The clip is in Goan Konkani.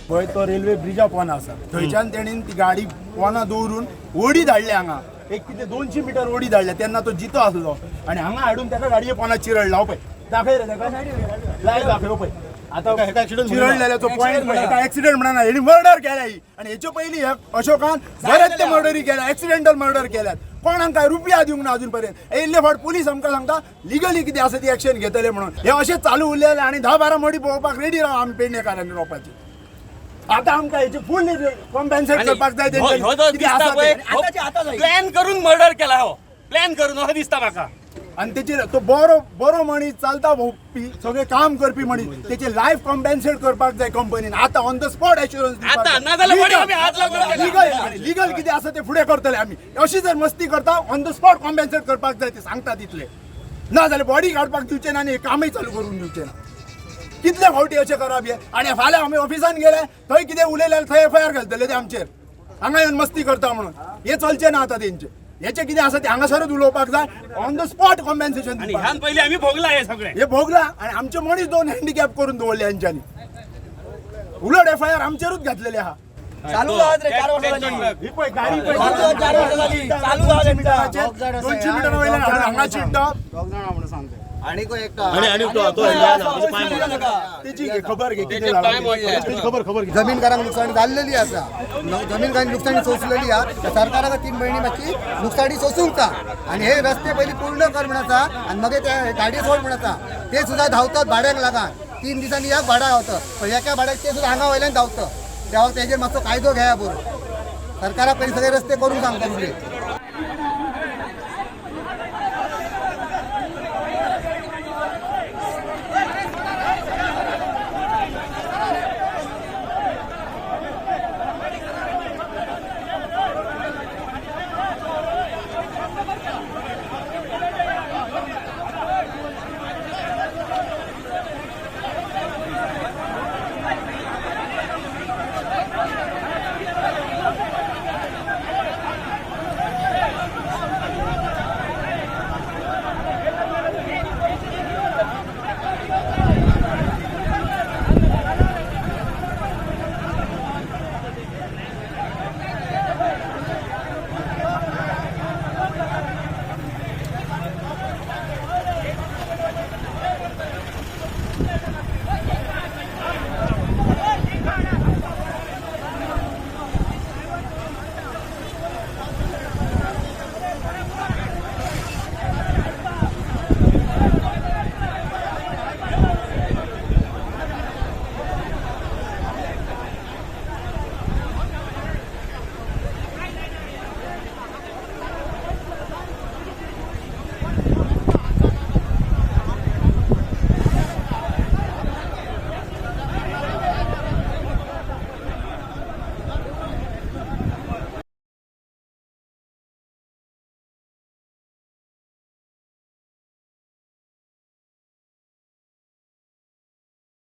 पळय, तो रेल्वे ब्रिजा पोना आसा, थंयच्यान तेणीन ती गाडी पोना दवरून ओडी धाडली हांगा. एक कितें 200 मिटर ओडी धाडल्या. तेन्ना तो जितो आसलो आनी हांगा हाडून ताका गाडये पोना चिरडला. हो पळय, दाखय रे ताका, लायव्ह दाखय. हो पळय, आतां चिरडलेल्याचो पॉयंट. हेका एक्सिडंट म्हणना, हेणी मर्डर केल्या ही. आनी हेचे पयलीं ह्या अशोकान बरेच ते मर्डरी केल्या, एक्सिडेंटल मर्डर केल्यात. कोणाक काय रुपया दिवंक ना अजून पर्यंत. येयल्ले फावट पुलीस आमकां सांगता, लिगली कितें आसा ती एक्शन घेतले म्हणून. हे अशें चालू उरलें आनी 10-12 मडी पळोवपाक रेडी राव आमी पेडणेकारांनी रोवपाची. आतां आमकां हेची फूल कॉम्पेन्सेट करपाक जाय हो जो तेंच्यांनी कितें दिसता आसा पळय, तें. प्लॅन करून मर्डर केला. हो प्लॅन करून असो दिसता म्हाका. आनी तेचेर तो बरो बरो मनीस, चलता भोंवपी, सगळे काम करपी मनीस, तेचे लायफ कॉम्पेन्सेट करपाक जाय कंपनीन आतां, ऑन the spot assurance. आतां, नाजाल्यार फुडें आमी हात लावतले ताका. लिगल लिगल कितें आसा ते फुडें करतले आमी. अशी जर मस्ती करता, ऑन the spot compensate करपाक जाय ते सांगता तितले. ना जाल्यार बॉडी काडपाक दिवचे ना आनी हे कामय चालू करून दिवचे ना. कितले फावटी अशें करप हे? आनी फाल्यां आमी ऑफिसान गेले, थंय कितें उलयले, थंय एफआयआर घालतले ते आमचेर, हांगा येवन मस्ती करता म्हणून. हे चलचें ना आतां तेंचे. हेचें कितें आसा तें हांगासरूच उलोवपाक जाय. On the spot compensation. आणि ह्यान पयलीं आमी भोगला हे सगळें. हे भोगला आणि आमचे मनीस दोन हँडिकॅप करून दवरले हेंच्यांनी. उलट एफ I R आमचेरूच घातलेले आहा. चालू आहात रे, 4 वर्सां जाली. ही पळय गाडी पळय. चालू आहा, 4 वर्सां जाली. चालू आहा त्यांचा. 200 मिटर वयल्यान हाडून हांगा चिड्डप. आणि आणि तो तो तेची घे खबर घे कितें तेचे जालां पांय तें. मोडले. तेची खबर खबर घे. जमीनकारांक लुकसाणी जाल्लेली आसा, जमीनकारांनी लुकसाणी सोंसलेली आहा. सरकाराक 3 म्हयने मातशी लुकसाणी सोसूंक जा आनी हे रस्ते पयलीं पूर्ण कर म्हण आसा आनी मागीर ते गाडी सोड म्हण आसा. ते सुद्दां धांवतात भाड्याक लागान. 3 दिसांनी एक भाडा गावता, पण एका भाड्याक ते सुद्दां हांगा वयल्यान धांवता. तेव्हा तेजेर मातसो कायदो घेया बरो. सरकाराक पयलीं सगळे रस्ते करूंक सांगता तुजे.